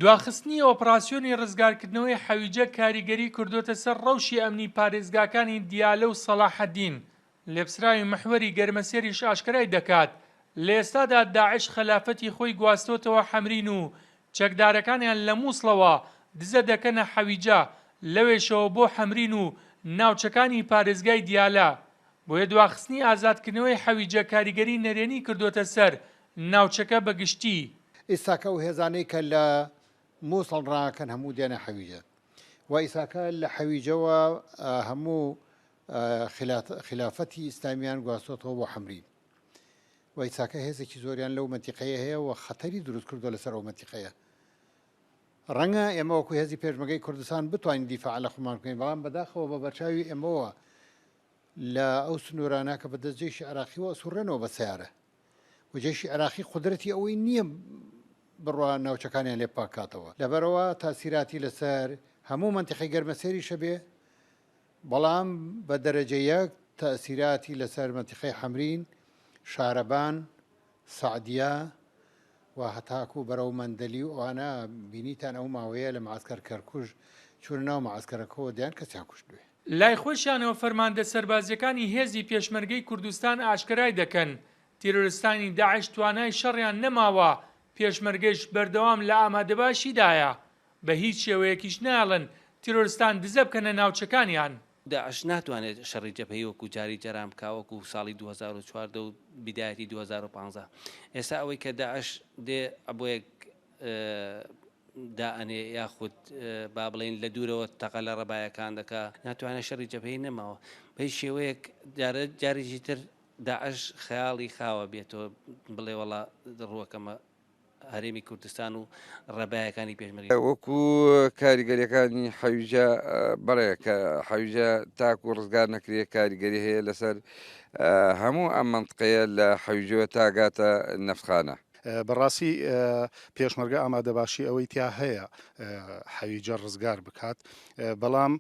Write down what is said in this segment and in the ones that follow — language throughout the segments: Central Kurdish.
دواخستنی ئۆپراسیۆنی ڕزگارکردنەوەی حەویجە کاریگەری کردۆتە سەر ڕەوشی ئەمنی پارێزگاکانی دیالە و سەڵاحەدین، لێپسراوی محوەری گەرمەسێریش ئاشکرای دەکات، لە ئێستادا داعش خەلافەتی خۆی گواستۆتەوە حەمرین و چەکدارەکانیان لە موسڵەوە دزە دەکەنە حەویجە، لەوێشەوە بۆ حەمرین و ناوچەکانی پارێزگای دیالە، بۆیە دواخستنی ئازادکردنەوەی حەویجە کاریگەری نەرێنی کردۆتە سەر ناوچەکە بە گشتی. ئیستاکە ئەو هێزانەی کە لە موسڵ ڕاکەن هەموو دێنە حەویجە و ئیساکە لە حەویجەوە هەموو خلافەتی ئیسلامیان گواستۆتەوە بۆ حەمرین و ئیساکە هێزێکی زۆریان لەو مەنتیقەیە هەیە و خەتەری دروست کردووە لەسەر ئەو مەنتیقەیە. ڕەنگە ئێمە وەکو هێزی پێشمەگەی کوردستان بتوانین دیفاع لە خۆمان بکەین بەڵام بەداخەوە بە بەرچاوی ئێمەوە لە ئەو سنوورانە کە بەدەست جەیشی عێراقیوە ئەسوڕێنەوە بە سەیارە و جەیشی عێراقی قودرەتی ئەوەی نییە بڕوا ناوچەکانیان لێ پاک کاتەوە لەبەرئەوە تاسیراتی لەسەر هەموو مەنتیقەی گەرمەسێریشە بێ بەڵام بە دەرەجە یەک تەئسیراتی لەسەر مەنتیقەی حەمرین، شارەبان، سەعدیە و هەتاکوو بەرەو مەندەلی و ئەوانە بینیتان ئەو ماوەیە لە مەعەسکەر کەرکوش چوونە ناو مەعەسکەرەکەوە دەیان کەسیان کوشتوێ. لای خۆیشیانەوە فەرماندە سەربازییەکانی هێزی پێشمەرگەی کوردستان ئاشکەرای دەکەن، تیرۆرستانی داعش توانای شەڕیان نەماوە، پێشمەرگەیش بەردەوام لە ئامادەباشیدایە، بە هیچ شێوەیەکیش نایەڵن تیرۆرستان دزە بکەنە ناوچەکانیان. داعش ناتوانێت شەڕی جەبهەی وەکو جاری جاران بکا وەکو ساڵی 2014 و بیدایەتی 2015 ئێستا ئەوەی کە داعش دێ عەبۆیەک دائەنێ یاخود با بڵێین لە دوورەوە تەقە لە ڕەبایەکان دەکا ناتوانێت شەڕی جەبهەی نەماوە بە هیچ شێوەیەک جارە جارێکی تر داعش خەیاڵی خاوە بێتەوە بڵێ وەڵا ڕووەکەمە هەرێمی کوردستان و ڕەبایەکانی پێشمەرگەی. وەکو کاریگەریەکانی حەویجە بەڵێ کە حەویجە تاکو ڕزگار نەکرێ کاریگەری هەیە لەسەر هەموو ئەم مەنتقەیە لە حەویجەوە تا گاتە نەفتخانە. بەڕاستی پێشمەرگە ئامادەباشی ئەوەی تیا هەیە حەویجە ڕزگار بکات، بەڵام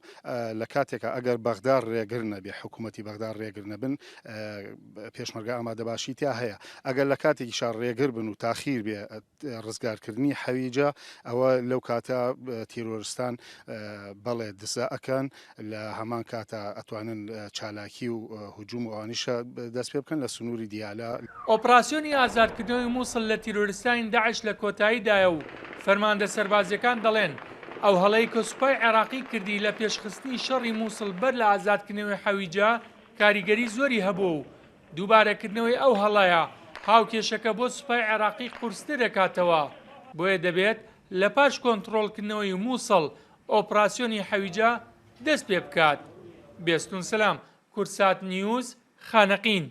لە کاتێکا ئەگەر بەغدا ڕێگر نەبێ، حکوومەتی بەغدا ڕێگر نەبن، پێشمەرگە ئامادەباشی تیا هەیە. ئەگەر لە کاتێکیشا ڕێگر بن و تاخیر بێ ڕزگارکردنی حەویجە، ئەوە لەو کاتە تیرۆرستان بەڵێ دزە ئەکەن، لە هەمان کاتا ئەتوانن چالاکی و هجوم و ئەوانیشە دەست پێ بکەن لە سنووری دیالە. ئۆپراسیۆنی ئازادکردنەوەی موسڵ لە تیرۆریستانی داعش لە کۆتاییدایە و فەرماندە سەربازییەکان دەڵێن، ئەو هەڵەی کە سوپای عێراقی کردی لە پێشخستنی شەڕی موسڵ بەر لە ئازادکردنەوەی حەویجە کاریگەری زۆری هەبووە و دووبارەکردنەوەی ئەو هەڵەیە هاوکێشەکە بۆ سوپای عێراقی قورستر دەکاتەوە، بۆیە دەبێت لە پاش کۆنتڕۆڵکردنەوەی موسڵ ئۆپراسیۆنی حەویجە دەست پێ بکات. بێستون سەلام، کوردسات نیوز، خانەقین.